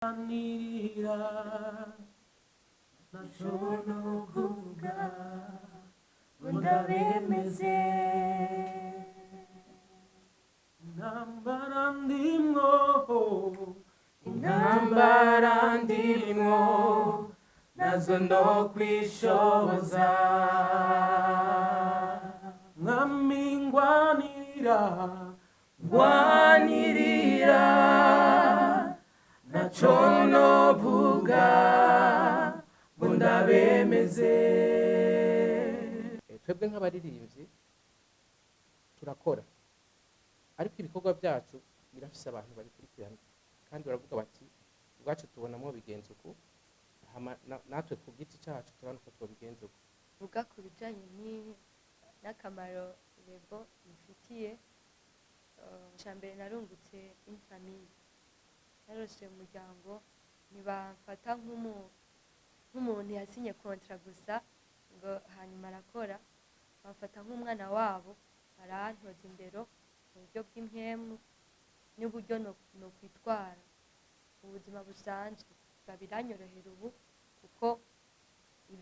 Nirira ntaco novuga ngo ndabemeze. Intambara ndimwo, intambara ndimwo, nazo ndokwishoboza. Mwami ngwanirira, ngwanirira, ntaco novuga ngo ndabemeze. Twebwe nk'abaririmbyi turakora, ariko ibikorwa byacu birafise abantu babikurikirana kandi baravuga bati ubwacu tubonamo bigenza uku, hama natwe ku giti cyacu turabona uko twobigenza uku. Vuga ku bijyanye n'akamaro label ifitiye. Icya mbere, narungutse une famille, narose umuryango. Ntibamfata nk'umuntu yasinye contrat gusa ngo hanyuma arakora, bamfata nk'umwana wabo, barantoza indero mu buryo bw'impwemu n'uburyo nokwitwara mu buzima busanzwe. Biranyorohera ubu kuko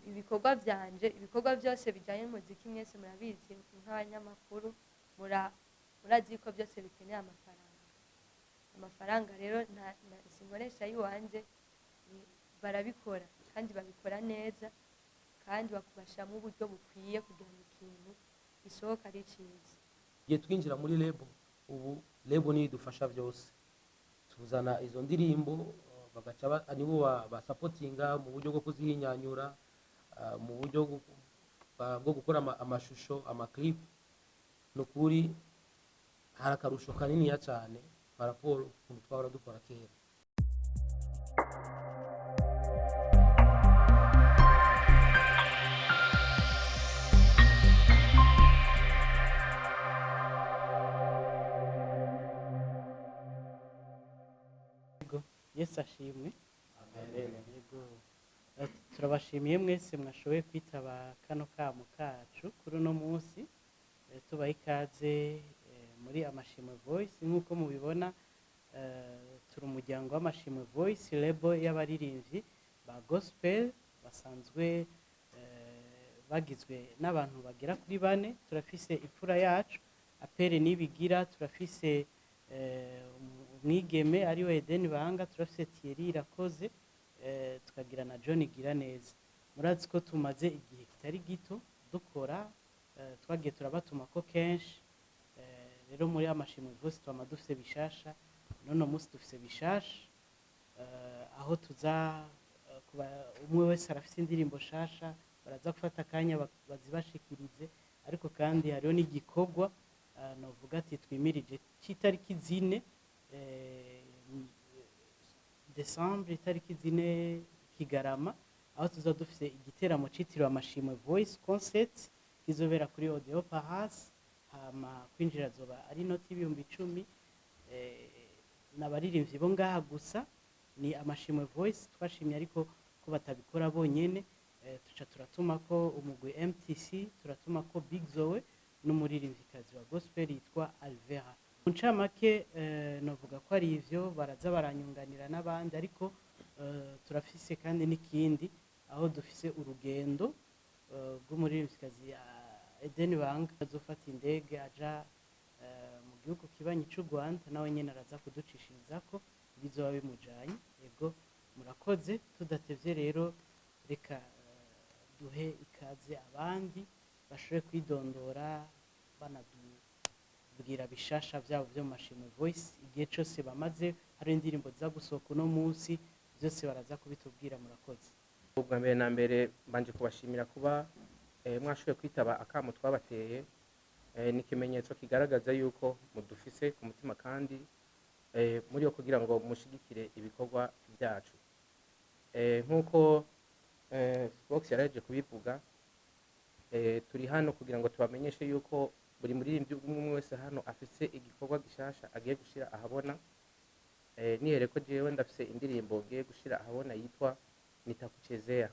ibikorwa byanje, ibikorwa byose bijyanye n'umuziki, mwese murabizi nk'abanyamakuru, murazi ko byose bikeneye amafaranga. Amafaranga rero sinkoresha ayiwanje, barabikora kandi babikora neza kandi bakubashiramo uburyo bukwiye kugira ngo ikintu gisohoke ari ciza. Igihe twinjira muri label, ubu label niyo idufasha byose. Tuzana izo ndirimbo, bagaca nibo basapotinga mu buryo bwo kuzihinyanyura, mu buryo bwo gukora amashusho, amaclip. Ni ukuri hari akarusho kaniniya cyane par rapport ukuntu twahora dukora kera. Yesu ashimwe. Yego. Turabashimiye mwese mwashoboye kwitaba kano kamo kacu kuri uno munsi. Tubaha ikaze muri Amashimwe Voice. Nk'uko mubibona, turi umuryango w'Amashimwe Voice, label y'abaririmbyi ba gospel basanzwe bagizwe n'abantu bagera kuri bane. Turafise imfura yacu Apere Nibigira, turafise umwigeme ariwe Eden Banga, turafise Thierry Irakoze, tukagira na John Giraneza. Murazi ko tumaze igihe kitari gito dukora, twagiye turabatuma ko kenshi. Rero muri Amashimwe Voice twama dufise bishasha. None munsi dufise bishasha, aho tuza kuba umwe wese arafise indirimbo shasha, baraza gufata akanya bazibashikirize. Ariko kandi hariho n'igikorwa, novuga ati twimirije c'itariki 4 Decembre, itariki 4 Kigarama, aho tuza dufise igiteramo citiriwe Amashimwe Voice Concert kizobera kuri Odeo Palace. Hama kwinjira zoba ari inoti 10,000. N'abaririmbyi bo ngaha gusa, ni Amashimwe Voice twashimye, ariko ko batabikora bonyene, tuca turatuma ko umugwi MTC, turatuma ko Big Zoe n'umuririmvyikazi wa gospel yitwa Alvera. Mu ncamake, novuga ko ari ivyo, baraza baranyunganira n'abandi. Ariko turafise kandi n'ikindi, aho dufise urugendo rw'umuririmvyikazi Eden Banga, azofata indege aja mu gihugu kibanyi c'u Rwanda. Nawe nyene araza kuducishirizako ibizoba bimujanye. Yego, murakoze. Tudatevye rero, reka duhe ikaze abandi bashobore kwidondora, banatubwira bishasha vyabo vyo mu Mashimwe Voice, igihe cose bamaze, hari indirimbo ziza gusohoka uno munsi, byose baraza kubitubwira. Murakoze. Ubwa mbere na mbere mbanje kubashimira kuba mwashoboye kwitaba akamo twabateye. Ni ikimenyetso kigaragaza yuko mudufise ku mutima kandi muri yo kugira ngo mushigikire ibikorwa byacu. Nk'uko Box yaraje kubivuga, turi hano kugira ngo tubamenyeshe yuko buri muririmbyi umwe umwe wese hano afise igikorwa gishasha agiye gushira ahabona. Nihere ko jewe ndafise indirimbo ngiye gushira ahabona yitwa Nitakuchezea.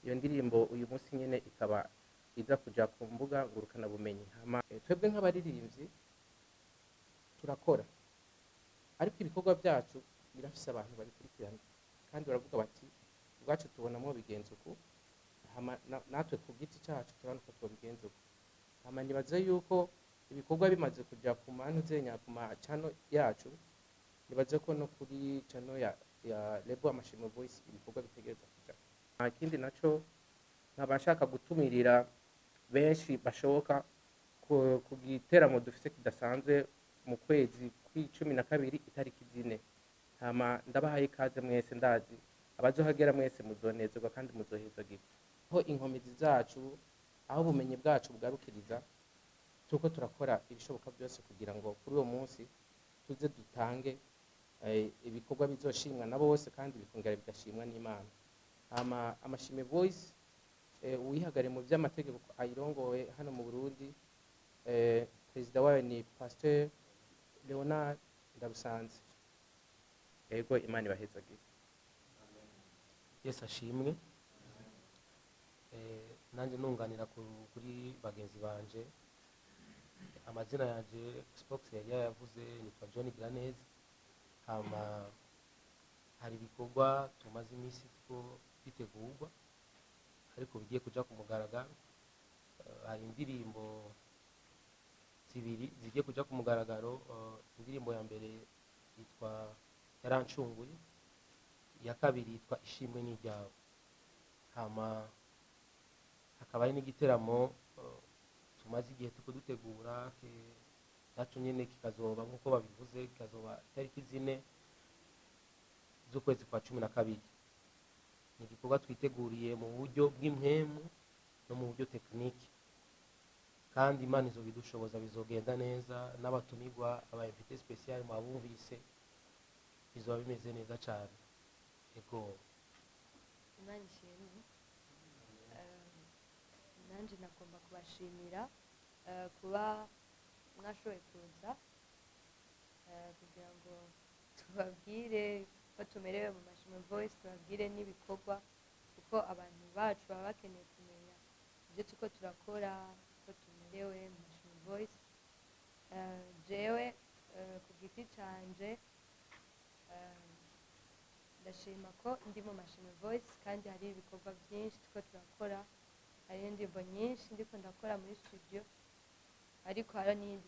Iyo ndirimbo uyu munsi nyene ikaba iza kuja ku mbuga ngurukana bumenyi. Hama twebwe nk'abaririmbyi turakora, ariko ibikorwa byacu birafise abantu babikurikirana. Kandi baravuga bati ubwacu tubonamo bigenza uku, hama natwe ku giti cyacu turabona uko twobigenza uku. Hama nibaze yuko ibikorwa bimaze kuja ku mantu zenya ku ma channel yacu, nibaze ko no kuri channel ya label Amashimwe Voice ibikorwa bitegereza kuja. Nta kindi naco, nkaba nshaka gutumirira benshi bashoboka ku giteramo dufise kidasanzwe mu kwezi kw'12, itariki 4. Hama ndabahaye ikaze mwese, ndazi abazohagera mwese muzonezerwa kandi muzohezagirwa. Aho inkomezi zacu, aho ubumenyi bwacu bugarukiriza, turiko turakora ibishoboka byose kugira ngo kuri uwo munsi tuze dutange ibikorwa bizoshimwa na bose kandi bikongera bigashimwa n'Imana. Hama Amashimwe Voice, uwihagare mu by'amategeko ayirongoye hano mu Burundi, perezida wayo ni Pasteur Leonard Ndarusanze. Ego, Imana ibahezagire. Yesu ashimwe. Nanjye nunganira kuri bagenzi banje, amazina yanje Spox yari yayavuze, nitwa John Giraneza. Hama hari ibikorwa tumaze iminsi two bitegurwa ariko bigiye kuja ku mugaragaro. Hari indirimbo zibiri zigiye kuja ku mugaragaro. Indirimbo ya mbere yitwa Yarancunguye, iya kabiri yitwa Ishimwe n'Iryawe. Hama hakaba hari n'igiteramo tumaze igihe turiko dutegura, naco nyene kikazoba nk'uko babivuze, kikazoba itariki 4 z'ukwezi kwa 12. Ni igikorwa twiteguriye mu buryo bw'impwemu no mu buryo technique, kandi Imana izobidushoboza bizogenda neza. N'abatumirwa, aba invité spécial mwabumvise, bizoba bimeze neza cane. Ego. Imana ishimwe. Nanjye nagomba kubashimira kuba mwashoboye kuza kugira ngo tubabwire ko tumerewe mu Mashimwe Voice, tubabwire n'ibikorwa, kuko abantu bacu baba bakeneye kumenya ibyo turiko turakora, uko tumerewe mu Mashimwe Voice. Jewe ku giti canje, ndashima ko ndi mu Mashimwe Voice, kandi hari ibikorwa byinshi turiko turakora. Hari indirimbo nyinshi ndiko ndakora muri studio, ariko hari n'iyindi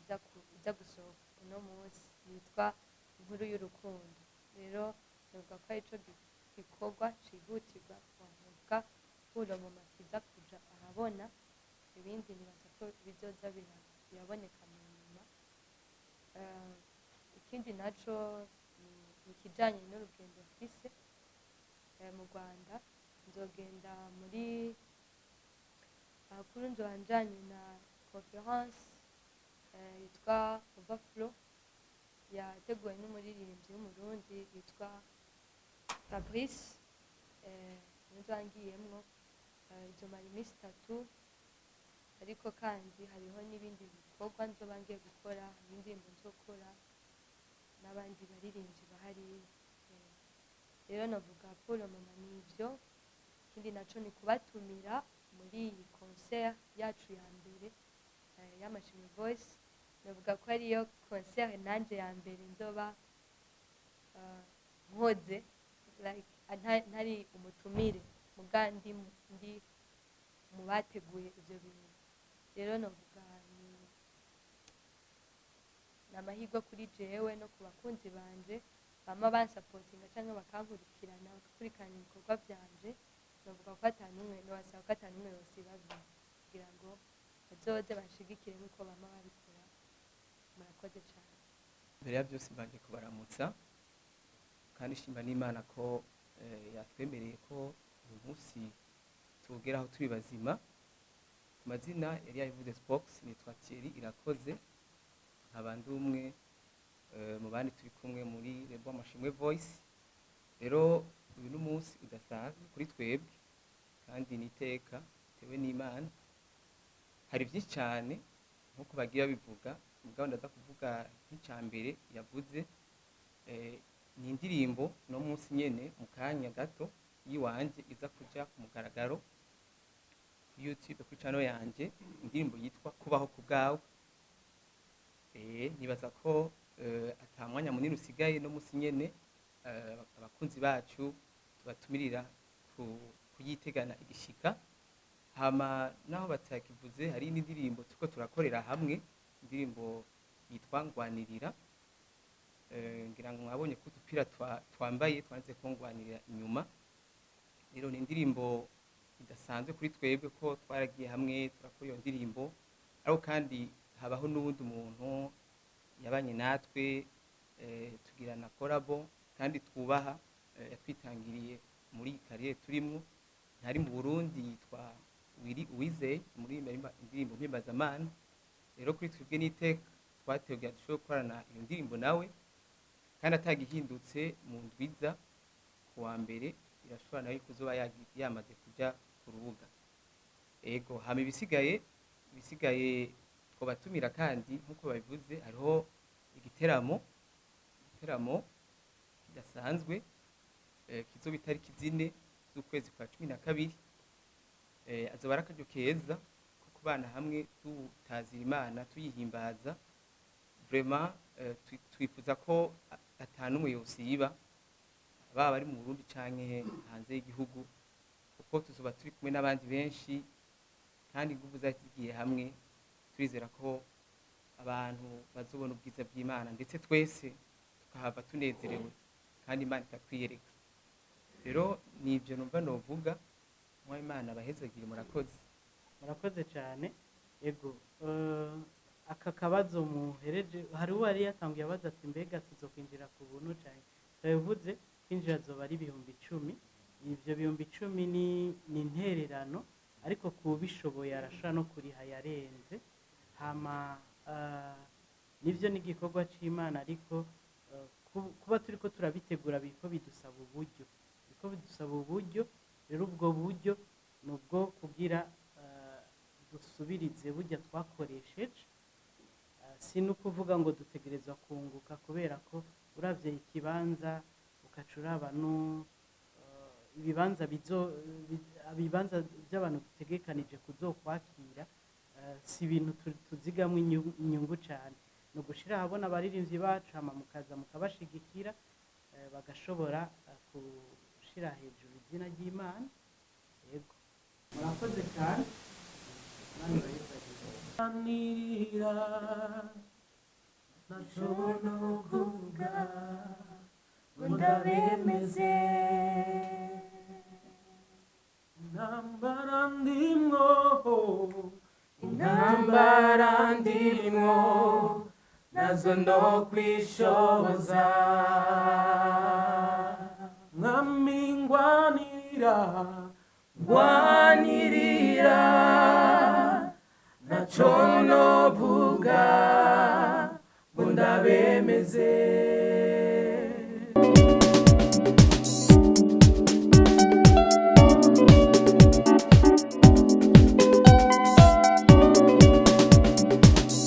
iza gusohoka uno munsi yitwa Inkuru y'Urukundo. Rero novuga ko arico gikorwa cihutirwa, novuga kuro mu makiza kuja ahabona. Ibindi nibaza ko bizoza biraboneka mu nyuma. Ikindi naco ni ikijanye n'urugendo mfise mu Rwanda. Nzogenda muri ahakuru, nzoba njanye na conference yitwa Overflow, yateguwe n'umuririmbyi w'Umurundi yitwa Fabrice. Nzoba ngiyemwo, izomara iminsi 3, ariko kandi hariho n'ibindi bikorwa nzoba ngiye gukora, hari indirimbo nzokora n'abandi baririmbyi bahari. Rero navuga pour le moment nivyo. Ikindi naco ni kubatumira muri iyi concert yacu ya mbere y'Amashimwe Voice. Navuga ko ariyo concert nanje ya mbere nzoba nkoze, like ntari umutumire, muga ndi mu bateguye ivyo bintu. Rero navuga ni amahirwe kuri jewe no ku bakunzi banje bama bansapotinga canke bakankurikirana, bagakurikirana ibikorwa vyanje. Navuga ko atanumwe, nobasaba ko atanumwe yosiba kugira ngo bazoze banshigikire nk'uko bama babikora. Murakoze cane. Mbere ya byose mbanje kubaramutsa, kandi shima n'Imana ko yatwemereye ko uyu munsi tugeraho turi bazima. Ku mazina yari yabivuze Spox, nitwa Thierry Irakoze, nkaba ndi umwe mu bandi turi kumwe muri label Amashimwe Voice. Rero uyu ni umunsi udasanzwe kuri twebwe, kandi ni iteka bitewe n'Imana. Hari byinshi cyane nk'uko bagiye babivuga, mugabo ndaza kuvuga nk'icya mbere yavuze, ni indirimbo no munsi nyene mu kanya gato yiwanje iza kuja ku mugaragaro kuri YouTube, kuri channel yanje, indirimbo yitwa Kubaho ku Bwawe. Nibaza ko ata mwanya munini usigaye, no munsi nyene abakunzi bacu Tubatumirira kuyitegana igishika. Hama naho batakivuze, hari indi ndirimbo turiko turakorera hamwe, indirimbo yitwa Ngwanirira. Ngira ngo mwabonye ko udupira twambaye twanditse ko Ngwanirira inyuma. Rero ni indirimbo idasanzwe kuri twebwe, ko twaragiye hamwe turakora iyo ndirimbo, ariko kandi habaho n'uwundi muntu yabanye natwe, tugirana collabo kandi twubaha, yatwitangiriye muri iyi carrière turimwo, ntari mu Burundi, yitwa Willy Uwizeye, muri indirimbo mpimbazamana. Rero kuri twebwe n'iteka twatewe kugira dushobore gukorana iyo ndirimbo nawe, kandi atagihindutse mu ndwiza ku wa mbere irashobora nayo kuzoba yamaze kuja ku rubuga. Ego, hama ibisigaye twobatumira kandi nk'uko babivuze, hariho igiteramo kidasanzwe, kizoba itariki 4 z'ukwezi kwa 12. Azoba ari akaryo keza ko kubana hamwe tutazira Imana, tuyihimbaza. Vraiment, twifuza ko atanumwe yosiba, baba bari mu Burundi canke hanze y'igihugu, kuko tuzoba turi kumwe n'abandi benshi, kandi inguvu zacu zigiye hamwe turizera ko abantu bazobona ubwiza bw'Imana, ndetse twese tukahava tunezerewe kandi Imana ikatwiyereka. Rero ni ibyo numva novuga. Mwa Imana abahezagire, murakoze. Murakoze cyane. Ego, aka kabazo muhereje, hari uwo yari yatanguye abaza ati: "Mbega tuzokwinjira ku buntu?" Cyane twabivuze, kwinjira zoba ari 10,000. Ibyo 10,000 ni intererano, ariko ku bishoboye arashobora no kuriha yarenze. Hama nivyo ni igikorwa c'Imana, ariko kuba turiko turabitegura biriko bidusaba uburyo, biriko bidusaba uburyo. Rero ubwo buryo ni ubwo kugira dusubirize burya twakoresheje. Si no kuvuga ngo dutegerezwa kunguka, kubera ko uravye ikibanza ukaca uraba no ibibanza ibibanza by'abantu dutegekanije kuzokwakira, si ibintu tuzigamwo inyungu cyane. Ni ugushira ahabona abaririmbyi bacu, hama mukaza mukabashigikira, bagashobora gushira hejuru izina ry'Imana. Yego, murakoze cyane, Imana ibahezagire. Nirira ntacyo novuga ngo ndabemeze. Intambara ndimwo, Intambara ndimwo nazo no kwishoboza. Mwami ngwanirira, Ngwanirira, ntacyo novuga ngo ndabemeze.